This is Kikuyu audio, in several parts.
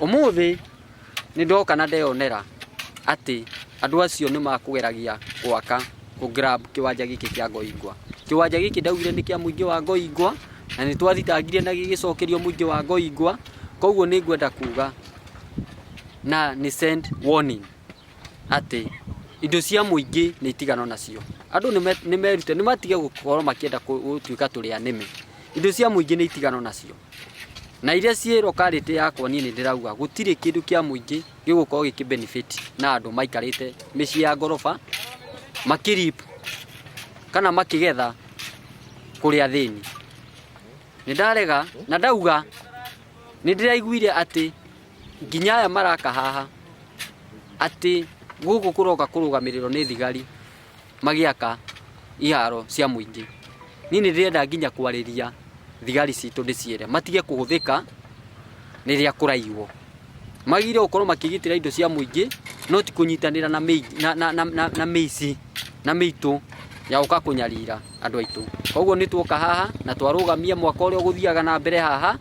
Ũmũthĩ nĩ ndoka na ndeyonera atĩ andũ acio nĩ makũgeragia gwaka kũ grab kĩwanja gĩkĩ kĩa Ngoingwa. Kĩwanja gĩkĩ ndaugire nĩ kĩa mũingĩ wa Ngoingwa na nĩ twathitangire na gĩgĩcokerio mũingĩ wa Ngoingwa, koguo nĩ ngwenda kuga na nĩ send warning atĩ indo cia mũingĩ nĩ itigano nacio. Andũ nĩ merute, nĩ matige gũkorwo makĩenda gũtuĩka tũrĩ anĩme. Indo cia mũingĩ nĩ itigano nacio. Na iria ciĩ locality yakwa niĩ nĩ ndĩrauga gũtirĩ kĩndũ kĩa mũingĩ gĩgũkorwo gĩkĩ benefit na andũ maikarĩte mĩciĩ ya ngoroba makĩ reap kana makĩgetha kũrĩ athĩni. Nĩ ndarega na ndauga nĩ ndĩraiguire atĩ nginya aya maraka haha atĩ gũkũ kũroka kũrũgamĩrĩrwo nĩ thigari magĩaka iharo cia mũingĩ. Niĩ nĩ ndĩrenda nginya kwarĩria thigari citũ ndĩciĩre matige kũhũthĩka rĩrĩa kũraiywo. Magĩrĩire gũkorwo makĩgitĩra indo cia mũingĩ no ti kũnyitanĩra na na, na, na, na, na mĩici na mĩitũ ya gũka kũnyarira andũ aitũ. Koguo nĩ tuoka haha na twarũgamia mwaka ũrĩa ũgũthiaga na mbere haha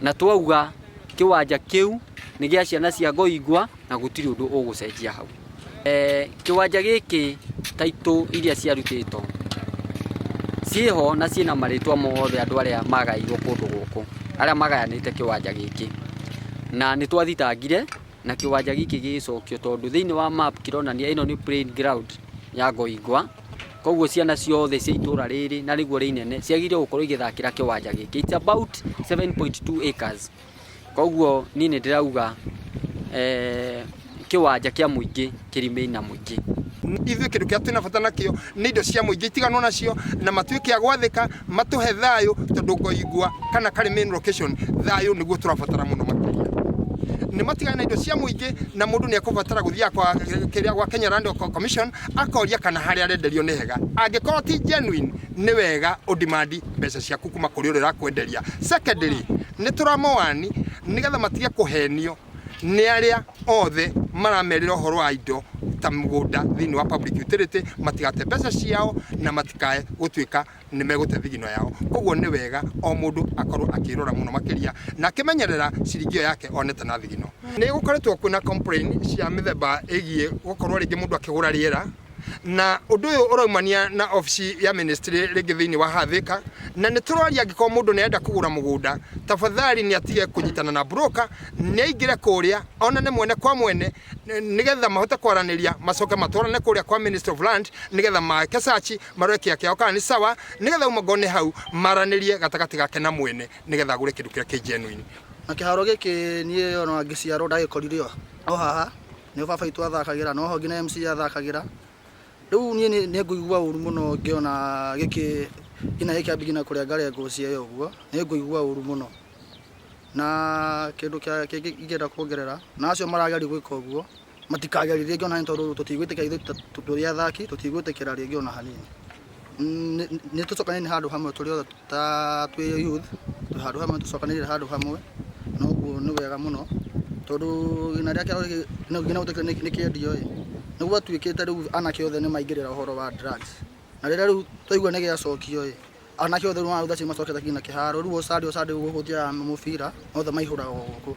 na twauga kĩwanja kĩu nĩ gĩa ciana cia Ngoingwa na gũtirĩ ũndũ ũgũcenjia hau. Kĩwanja gĩkĩ taitũ iria ciarutĩtwo ciĩho na ciĩna marĩtwa mothe andũ arĩa magaĩirwo kũndũ gũkũ, arĩa magayanĩte kĩwanja gĩkĩ. Na nĩ twathitangire na kĩwanja gĩkĩ gĩgĩcokio tondũ thĩinĩ wa map kĩronania ĩno nĩ playing ground ya Ngoingwa, koguo ciana ciothe cia itũra rĩrĩ na nĩguo rĩ inene ciagĩrĩirwo gũkorwo igĩthakĩra kĩwanja gĩkĩ. It's about 7.2 acres. Koguo niĩ nĩ ndĩrauga kĩwanja kĩa mũingĩ kĩ remain na mũingĩ. Ithuĩ kĩndũ kĩrĩa twĩna bata nakĩo nĩ indo cia mũingĩ itiganwo nacio na matuĩke a gwathĩka matũhe thayũ tondũ Ngoingwa kana Karĩ main location thayũ nĩguo tũrabatara mũno makĩria. Nĩ matigane na indo cia mũingĩ na mũndũ nĩ ekũbatara gũthiaga kwa kĩrĩa gwa Kenya Land Commission akoria kana harĩa arenderio nĩ hega. Angĩkorwo ti genuine nĩ wega ũdemand mbeca ciaku kuma kũrĩ ũrĩa ũrakwenderia. Secondly, nĩ tũramawani nĩgetha matige kũhenio nĩ arĩa othe maramerĩra ũhoro wa indo ta mũgũnda thĩinĩ wa public utility, matigate mbeca ciao na matikae gũtuĩka nĩ megũte thigino yao. Koguo nĩ wega o mũndũ akorwo akĩrora mũno makĩria na akĩmenyerera ciringi ĩyo yake onete na thigino. Nĩ gũkoretwo kwĩna complain cia mĩthemba ĩgiĩ gũkorwo rĩngĩ mũndũ akĩgũra rĩera, na ũndũ ũyũ ũraumania na obici ya ministry rĩngĩ thĩinĩ wa Hathĩka, na nĩ tũroria angĩkorwo mũndũ nĩ arenda kũgũra mũgũnda, tafadhali nĩ atige kũnyitana na broker, nĩ aingĩre kũrĩa onane mwene kwa mwene nĩgetha mahote kwaranĩria, macoke matwarane kũrĩa kwa Ministry of Land nĩgetha make search marore kĩa kĩao kana nĩ sawa, nĩgetha uma ngone hau maranĩrie gatagatĩ gake na mwene nĩgetha agũre kĩndũ kĩrĩa kĩ genuine. Na kĩharo gĩkĩ niĩ ona ngĩciarwo ndagĩkorire o haha, nĩho baba witũ athakagĩra, noho nginya MC athakagĩra. Rĩu niĩ nĩ ngũigua ũru mũno ngĩona gĩkĩ nginya gĩkĩambia nginya kũrengarengwo cieya ũguo, nĩ ngũigua ũru mũno. Na kĩndũ kĩngĩ ingĩenda kuongerera, na acio marageria gwĩka ũguo, matikagerie rĩngĩ ona hanini tondũ tũtigwĩtĩkĩra ithuĩ tũrĩ athaki, tũtigwĩtĩkĩra rĩngĩ ona hanini. Nĩ tũcokanĩrĩire handũ hamwe tũrĩ othe ta twĩ youth, twĩ handũ hamwe tũcokanĩrĩire handũ hamwe, na ũguo nĩ wega mũno, tondũ nginya rĩrĩa kĩharo gĩkĩ nginya gũtuĩka nĩ kĩendio ĩ, nĩ gwatuĩkĩte rĩu anake othe nĩ maingĩrĩra ũhoro wa drugs. Na rĩrĩa rĩu twaigua nĩ gĩacokio ĩ, anake othe rĩu thaa ici macokete nginya kĩharo, rĩu o Sunday o Sunday gũthiaga mũbira, othe maihũraga o gũkũ.